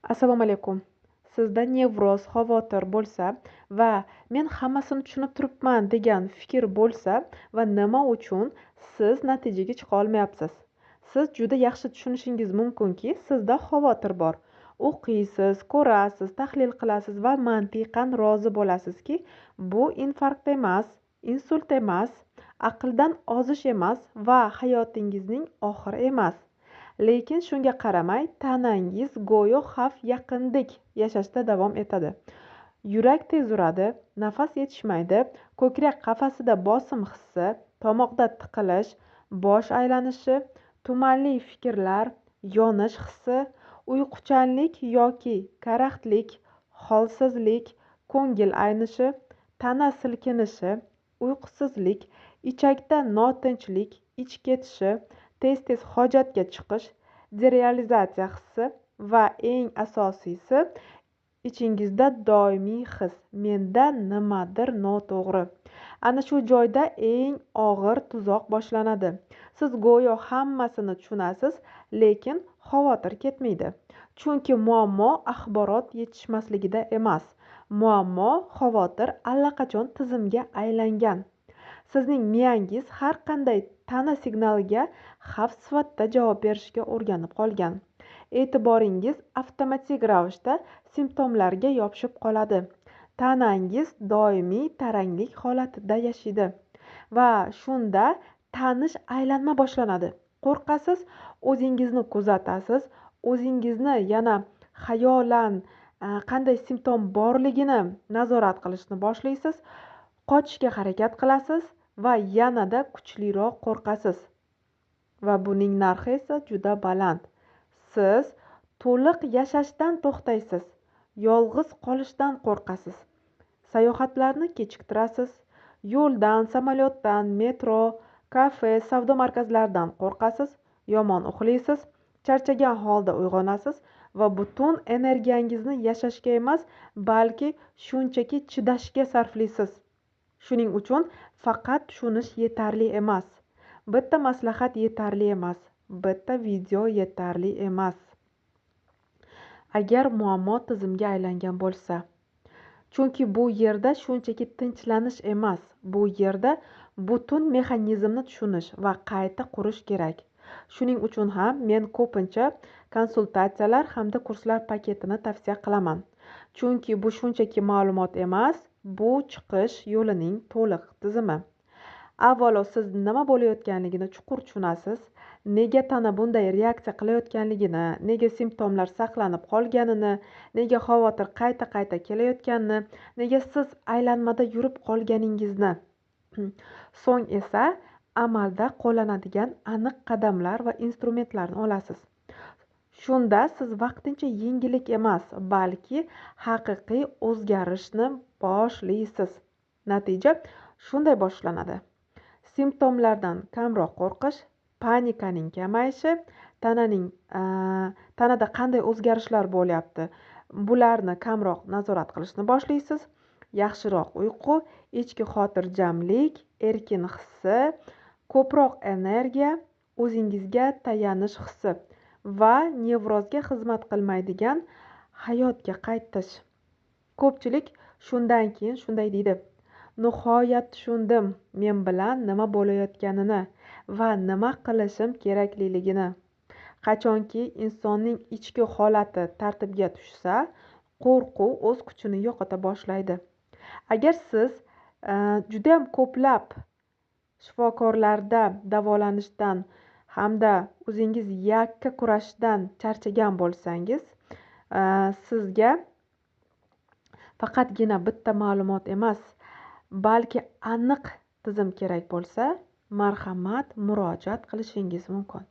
Assalomu alaykum. Sizda nevroz, xavotir bo'lsa va men hammasini tushunib turibman degan fikr bo'lsa va nima uchun siz natijaga chiqa olmayapsiz? Siz juda yaxshi tushunishingiz mumkinki, sizda xavotir bor. O'qiysiz, ko'rasiz, tahlil qilasiz va mantiqan rozi bo'lasizki, bu infarkt emas, insult emas, aqldan ozish emas va hayotingizning oxiri emas. Lekin shunga qaramay tanangiz go'yo xavf yaqindek yashashda davom etadi. Yurak tez uradi, nafas yetishmaydi, ko'krak qafasida bosim hissi, tomoqda tiqilish, bosh aylanishi, tumanli fikrlar, yonish hissi, uyquchanlik yoki karaxtlik, holsizlik, ko'ngil aynishi, tana silkinishi, uyqusizlik, ichakda notinchlik, ich ketishi, tez-tez hojatga chiqish, derealizatsiya hissi va eng asosiysi ichingizda doimiy his: menda nimadir noto'g'ri. Ana shu joyda eng og'ir tuzoq boshlanadi. Siz go'yo hammasini tushunasiz, lekin xavotir ketmaydi. Chunki muammo axborot yetishmasligida emas. Muammo xavotir allaqachon tizimga aylangan. Sizning miyangiz har qanday tana signaliga xavf sifatida javob berishga o'rganib qolgan. E'tiboringiz avtomatik ravishda simptomlarga yopishib qoladi. Tanangiz doimiy taranglik holatida yashaydi va shunda tanish aylanma boshlanadi. Qo'rqasiz, o'zingizni kuzatasiz, o'zingizni yana xayolan qanday simptom borligini nazorat qilishni boshlaysiz, qochishga harakat qilasiz va yanada kuchliroq qo'rqasiz. Va buning narxi esa juda baland. Siz to'liq yashashdan to'xtaysiz, yolg'iz qolishdan qo'rqasiz. Sayohatlarni kechiktirasiz, yo'ldan, samolyotdan, metro, kafe, savdo markazlaridan qo'rqasiz, yomon uxlaysiz, charchagan holda uyg'onasiz va butun energiyangizni yashashga emas, balki shunchaki chidashga sarflaysiz. Shuning uchun faqat tushunish yetarli emas. Bitta maslahat yetarli emas, bitta video yetarli emas. Agar muammo tizimga aylangan bo'lsa, chunki bu yerda shunchaki tinchlanish emas, bu yerda butun mexanizmni tushunish va qayta qurish kerak. Shuning uchun ham men ko'pincha konsultatsiyalar hamda kurslar paketini tavsiya qilaman. Chunki bu shunchaki ma'lumot emas, bu chiqish yo'lining to'liq tizimi. Avvalo siz nima bo'layotganligini chuqur tushunasiz, nega tana bunday reaksiya qilayotganligini, nega simptomlar saqlanib qolganini, nega xavotir qayta-qayta kelayotganini, nega siz aylanmada yurib qolganingizni. So'ng esa amalda qo'llanadigan aniq qadamlar va instrumentlarni olasiz. Shunda siz vaqtincha yengillik emas, balki haqiqiy o'zgarishni boshlaysiz. Natija shunday boshlanadi. Simptomlardan kamroq qo'rqish, panikaning kamayishi, tanada qanday o'zgarishlar bo'lyapti, bularni kamroq nazorat qilishni boshlaysiz. Yaxshiroq uyqu, ichki xotirjamlik, erkin hissi, ko'proq energiya, o'zingizga tayanish hissi va nevrozga xizmat qilmaydigan hayotga qaytish. Ko'pchilik shundan keyin shunday deydi: nihoyat tushundim men bilan nima bo'layotganini va nima qilishim kerakligini. Qachonki insonning ichki holati tartibga tushsa, qo'rquv o'z kuchini yo'qota boshlaydi. Agar siz juda ham ko'plab shifokorlarda davolanishdan hamda o'zingiz yakka kurashdan charchagan bo'lsangiz, sizga faqatgina bitta ma'lumot emas, balki aniq tizim kerak bo'lsa, marhamat, murojaat qilishingiz mumkin.